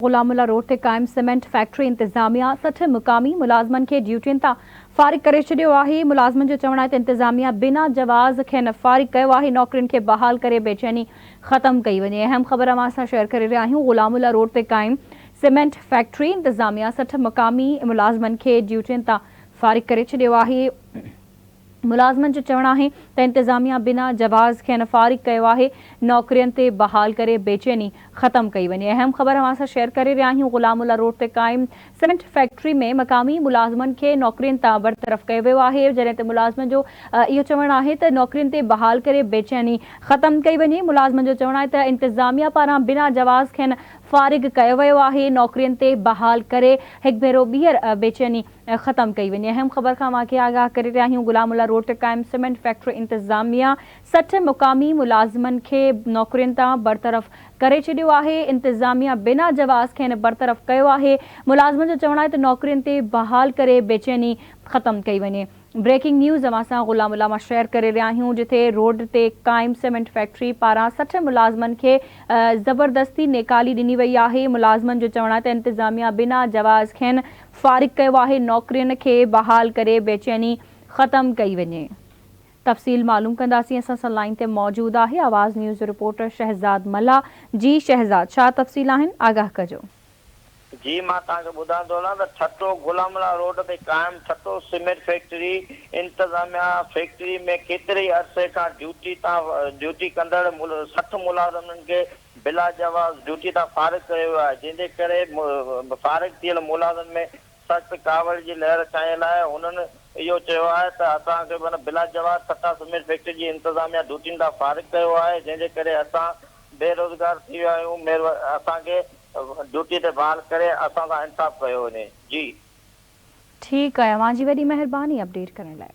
Ghulam Allah road تي قائم cement factory انتظاميا 60 مقامي ملازمن کي ڊيوٽين تان فارغ ڪري ڇڏيو آهي، ملازمن جو چوڻ آهي ته انتظاميا بنا جواز کين فارغ ڪيو آهي، نوڪرين کي بحال ڪري بيچيني ختم ڪئي وڃي. اهم خبر اوهان سان شيئر ڪري رهيا آهيون غلام الله روڊ تي قائم سيمينٽ فيڪٽري انتظاميا 60 مقامي ملازمن کي ڊيوٽين تان فارغ ڪري ڇڏيو آهي. ملازمن جو چوڻ آهي ته انتظاميا بنا جواز کين فارغ ڪيو آهي، نوڪرين تي بحال ڪري بيچيني ختم ڪئي وڃي. اهم خبر اوهان سان شيئر ڪري رهيا آهيون غلام الله روڊ تي قائم سيمينٽ فيڪٽري ۾ مقامي ملازمن کي نوڪرين تان برطرف ڪيو ويو آهي جڏهن ته ملازمن جو اهو چوڻ آهي ته نوڪرين تي بحال ڪري بيچيني ختم ڪئي وڃي ملازمن جو چوڻ آهي ته انتظاميا پاران بنا جواز کين فارغ ڪيو ويو آهي نوڪرين تي بحال ڪري هڪ ڀيرو ٻيهر بيچيني ختم ڪئي وڃي. اهم خبر کان اوهان کي آگاهه ڪري رهيا آهيون غلام الله روڊ تي قائم سيمينٽ فيڪٽري انتظاميا 60 مقامي ملازمن کي نوڪرين تان برطرف ڪري ڇڏيو آهي انتظاميا بنا جواز کين برطرف ڪيو آهي ملازمن جو چوڻ آهي ته نوڪرين تي بحال ڪري بيچيني ختم ڪئي وڃي. بريڪنگ نيوز اوهان سان غلام الله مان شيئر ڪري رهيا آهيون جتي روڊ تي قائم سيمينٽ فيڪٽري پاران 60 ملازمن کي زبردستي نيڪالي ڏني وئي آهي ملازمن جو چوڻ آهي ته انتظاميا بنا جواز کين فارغ ڪيو آهي نوڪرين کي بحال ڪري بيچيني ختم ڪئي وڃي تفصيل معلوم ڪنداسين اسان سان لائين تي موجود آهي آواز نيوز جو رپورٽر شهزاد ملاح جي شهزاد ڇا تفصيل آهن آگاهه ڪجو. جي مان توهان کي ٻڌائڻ ٿو هلان ته ٺٽو غلام الله روڊ تي قائم ٺٽو سيمينٽ فيڪٽري انتظاميا فيڪٽري ۾ ڪيتري ئي عرصي کان ڊيوٽي تان ڊيوٽي ڪندڙ 60 ملازمن کي بلاجواز ڊيوٽي تان فارغ ڪيو ويو آهي جنهن جي ڪري فارغ ٿيل ملازمن ۾ سخت ڪاوڙ جي لهر ڇانيل آهي هنن اهو چيو آهي ته اسان کي بلاجواز ٺٽا سيمينٽ فيڪٽري جي انتظاميا ڊيوٽين تان فارغ ڪيو آهي جنهن جي ڪري اسان بيروزگار ٿي ويا آهيون اسان کي ڊيوٽي تي بحال ڪري اسان سان انصاف ڪيو وڃي جي. ٺيڪ آهي اوهان جي وڏي مهرباني اپڊيٽ ڪرڻ لاء.